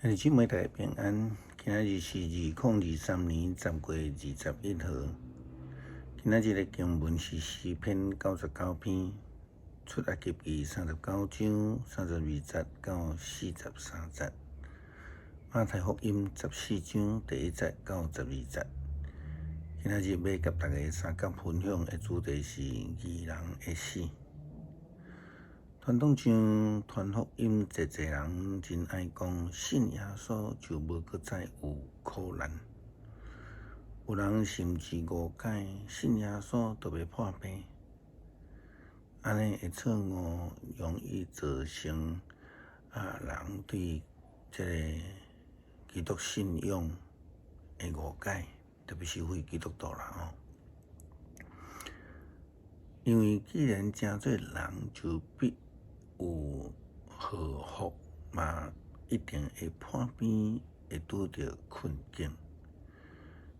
兄弟姊妹大家平安，今仔日是2023年10月21號。今仔日的經文是詩篇99篇，出埃及記39章32節到43節，馬太福音14章1節到12節。今仔日欲佮大家相佮分享的主題是義人的死。傳統上傳福音，濟濟人真愛講信耶穌就無閣再有苦難。有人甚至誤解信耶穌就袂破病，按呢的錯誤容易造成人對這个基督信仰的誤解，特別是非基督徒啦吼。因為既然成做人，就必有禍福嘛，一定會破病，會拄著困境。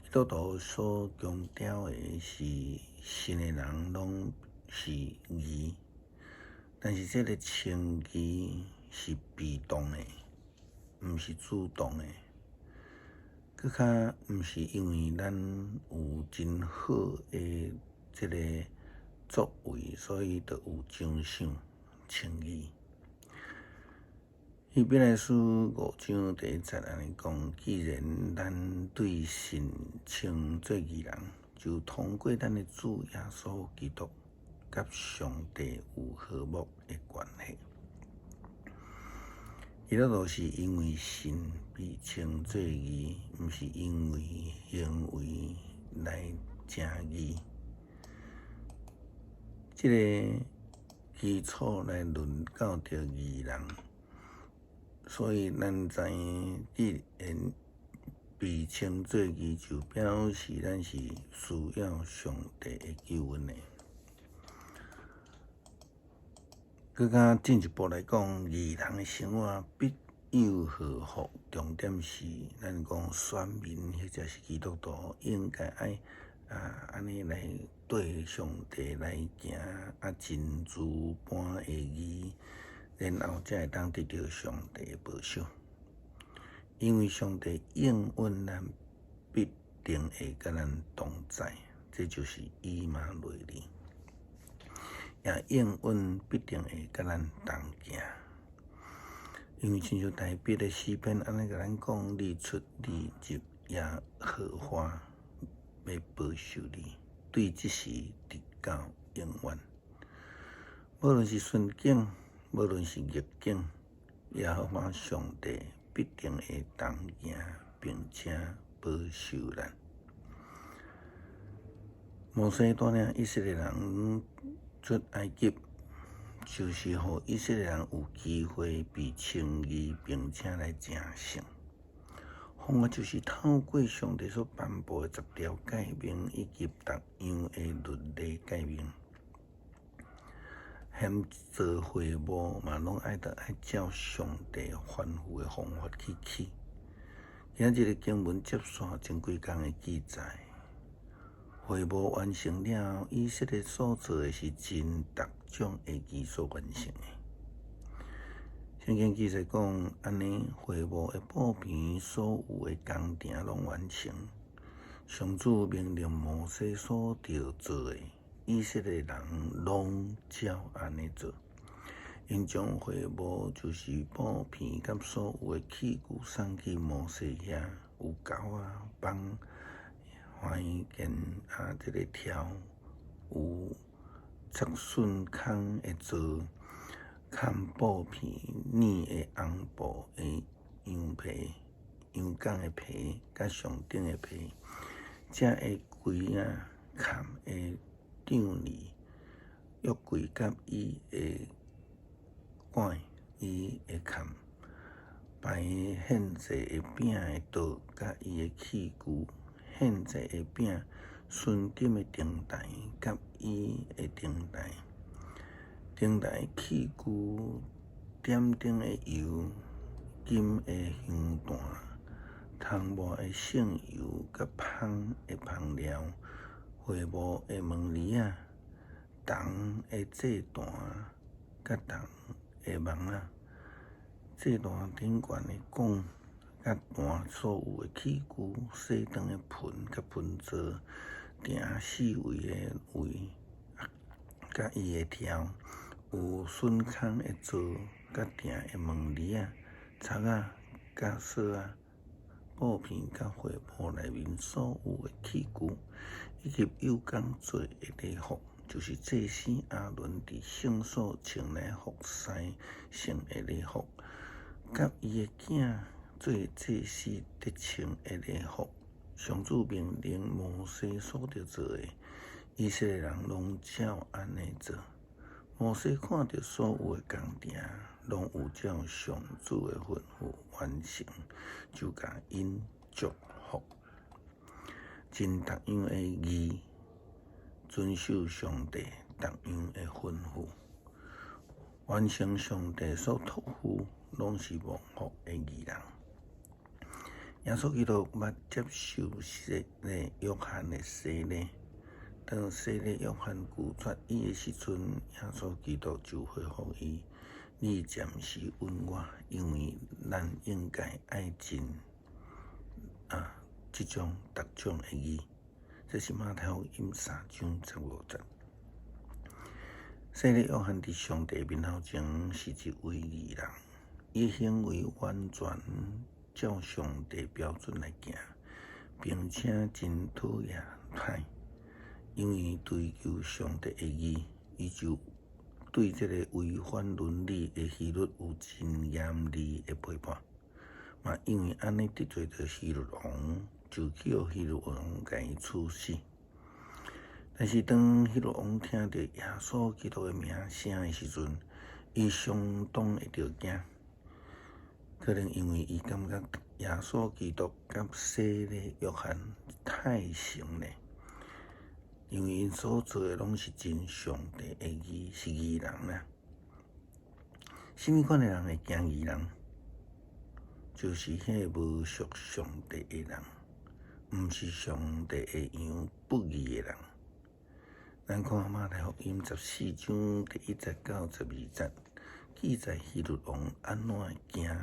基督徒所強調的是，信的人攏是義，但是這个稱義是被動的，毋是主動的。閣較毋是因為咱有真好的這个作為，所以就有獎賞稱義。希伯來書5章1節按呢講：既然咱對神稱做義人，就通過咱的主耶穌基督，佮上帝有和睦的關係。基督徒是因為信被稱做義，毋是因為行為來成義。這个基礎來論到著義人，所以咱知影，既然被稱做義，就表示咱是需要上帝的救恩的。閣較進一步來講，義人的生活必有禍福，重點是咱講選民或者是基督徒應該愛按呢來對上帝來行真珠般的義，然後才會當得著上帝的保守。因為上帝應允咱，必定會佮咱同在，這就是以馬內利。也應允必定會佮咱同行。因為親像大衛的詩篇按呢共咱講：日出日入，耶和華欲保守你，對這時直到永遠。無論是順境，無論是逆境，耶和華上帝必定會同行，並且保守咱。摩西帶領以色列人出埃及，就是予以色列人有機會被稱義，並且來成聖。方法就是透過上帝所頒布的十條誡命以及逐樣的律例誡命，連做會幕嘛，攏愛著愛照上帝吩咐的方法去起。今仔日的經文接續前幾工的記載，會幕完成了，以色列所做的是盡逐種的義所完成的。聖經記載講，按呢會幕的布棚所有的工程攏完成。上主命令摩西所著做的，以色列人攏照按呢做。𪜶將會幕就是布棚佮所有的器具送去摩西遐，有鈎仔、枋、橫件這个柱，有尺寸空的座。崁布棚染的紅布的羊皮、羊角的皮，佮上頂的皮，這个櫃仔崁的帳籬、約櫃佮伊的桿、伊的崁，擺獻祭的餅的桌佮伊的器具，獻祭的餅、純金的燈台佮伊的燈台。燈台器具、點燈的油、金的香壇、塗抹的聖油佮香的香料、會幕的門簾仔、銅的祭壇佮銅的網仔、祭壇頂懸的槓。佮壇所有的器具、洗頓的盆佮盆座、埕四圍的圍佮伊的柱，有筍糠的座佮埕的門簾仔、插仔佮索仔、布片佮會幕內面所有的器具，以及有工做的禮服，就是祭司亞倫佇聖所穿來服侍聖的禮服，佮伊的囝做祭司得穿的禮服。上主命令摩西所著做的，以色列人攏照按呢做。摩西看著所有的工程，攏有照上主的吩咐完成，就共𪜶祝福。盡逐樣的義，遵守上帝逐樣的吩咐，完成上帝所託付，攏是蒙福的義人。耶穌基督捌接受洗禮約翰的洗禮，當洗禮約翰拒絕伊的時陣，耶穌基督就回覆伊：你暫時允我，因為咱應該愛盡這種逐種的義。這是馬太福音3章15節。洗禮約翰佇上帝面頭前是一位義人，伊行為完全照上帝標準來行，並且真討厭歹，因為追求上帝的義，伊就對這個違反倫理的希律有真嚴厲的批判。嘛因為按呢得罪著希律王，就去予希律王共伊處死。但是當希律王聽著耶穌基督的名聲的時陣，伊相當會著驚。可能因為伊感覺耶穌基督佮洗禮約翰太像咧，因為𪜶所做的攏是盡上帝的義，是義人啦。啥物款的人會驚義人？就是彼个無屬上帝的人，毋是上帝的羊，不義的人。咱看馬太福音14章第1節到12節，記載希律王按怎會驚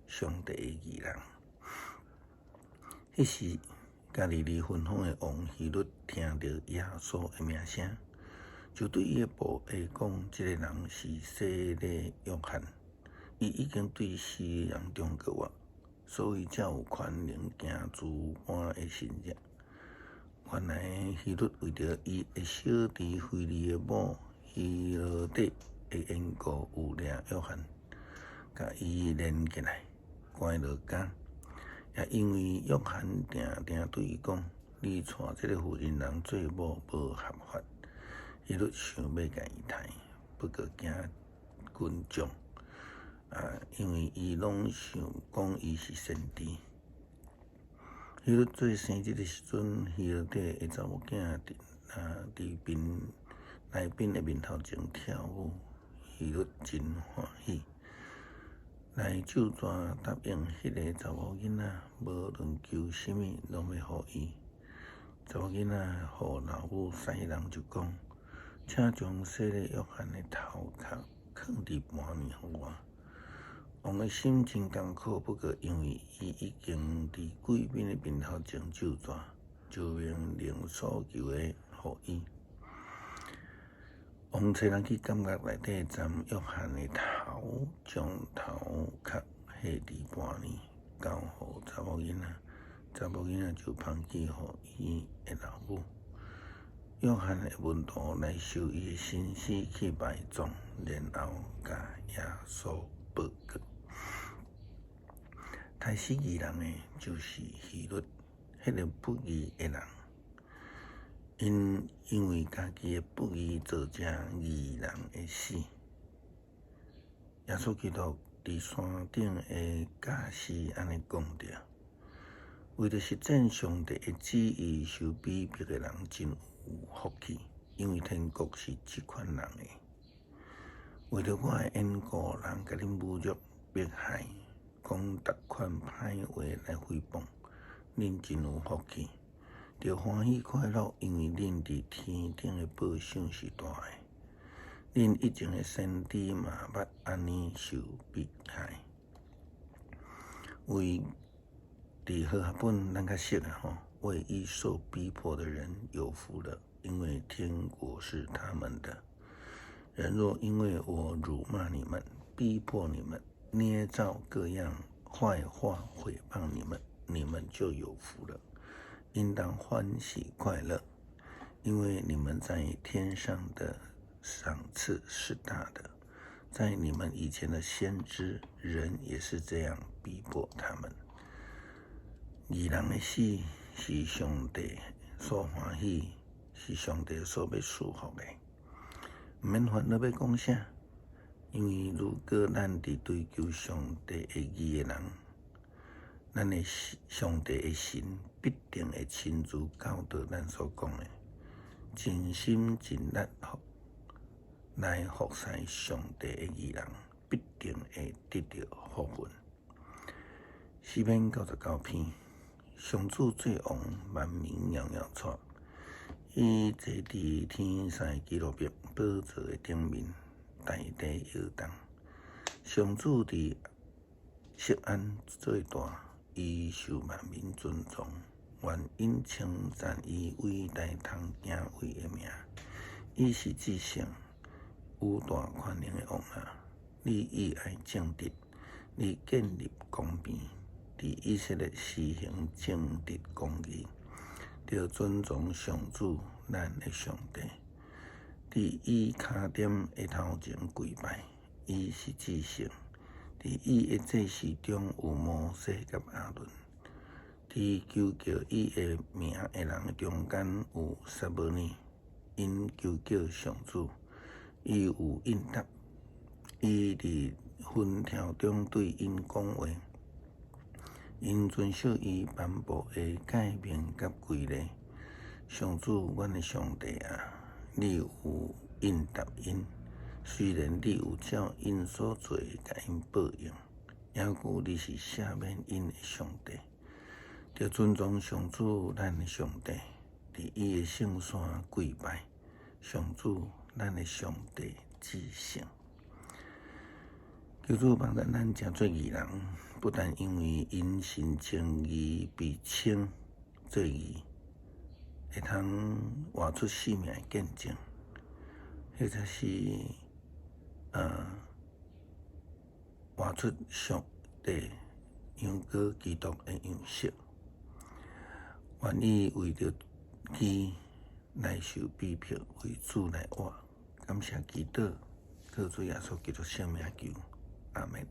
上帝的義人。彼時，加利利芬芳的王希律聽著耶穌的名聲，就對伊的部下講：這個人是洗禮約翰，伊已經對死人中復活，所以才有權能行諸般的神蹟。原來希律為著伊的小弟腓利的某希羅底的緣故，有掠約翰，共伊連起來，關落監。也因為約翰定定對伊講：你娶這个婦人人做某無合法。希律想欲共伊刣，不過驚群眾，因為伊攏想講伊是先知。希律做生日的時陣，希羅底的查某囝佇賓來賓的面頭前跳舞，希律真歡喜，來咒詛答應彼个查某囡仔，無論求啥物，攏欲予伊。查某囡仔予老母使人就講：請將洗禮約翰的頭殼囥佇盤裡予我。王的心真艱苦，不過因為伊已經佇貴賓的面頭前咒詛，就命令所求的予伊。王差人去監獄內底斬約翰的頭，將頭殼下佇盤裡，交予查某囡仔，查某囡仔就捧去予伊的老母。約翰的門徒來收伊的身屍去埋葬，然後共耶穌報告。刣死義人的，就是希律，彼个不義的人。𪜶因為家己的不義造成義人的死。耶穌基督佇山頂的教示按呢講著：為著實踐上帝的旨意受逼迫的人真有福氣，因為天國是這款人的。為著我的緣故，人共恁侮辱、迫害，講逐款歹話來誹謗，恁真有福氣，著歡喜快樂，因為恁佇天頂的報賞是大的。恁以前的先知嘛捌按呢受迫害。為佇和合本咱較熟啊吼，為義受逼迫的人有福了，因為天國是他們的。人若因為我辱罵你們、逼迫你們、捏造各樣壞話毀謗你們，你們就有福了，應當歡喜快樂，因為你們在天上的賞賜是大的。在你們以前的先知，人也是這樣逼迫他們。義人的死是上帝所歡喜，是上帝所欲賜福的。毋免煩惱欲講啥，因為如果咱佇追求上帝的義的人，咱的上帝的神必定會親自教導咱所講的，盡心盡力來服侍上帝的義人，必定會得著福分。詩篇99篇，上主做王，萬民搖搖掣。伊坐佇天使基路伯寶座的頂面，大地搖動。上主佇錫安做大，伊受萬民尊崇，願𪜶稱讚伊偉大通敬畏的名。伊是至聖，有大權能的王啊！你喜愛正直，你建立公平，佇以色列施行正直公義。著尊崇上主咱的上帝，佇伊跤點的頭前跪拜，伊是至聖。佇伊的祭司中有摩西佮亞倫，佇求叫伊的名的人中間有撒母耳，𪜶求叫上主，伊有應答，伊佇紛跳中對𪜶講話。𪜶遵守伊頒布的誡命佮規例。上主，阮的上帝啊，你有應答𪜶，雖然你有照𪜶所做的共𪜶報應，猶閣你是赦免𪜶的上帝。著尊崇上主，咱的上帝，佇伊的聖山跪拜。上主，咱的上帝至聖。求主幫助咱成做義人，不但因為因信稱義被稱做義，會通活出生命的見證，或者是活出上帝樣膏基督的樣式，願意為著義來受逼迫，為主來活。感謝祈禱，靠主耶穌基督聖名求，阿們。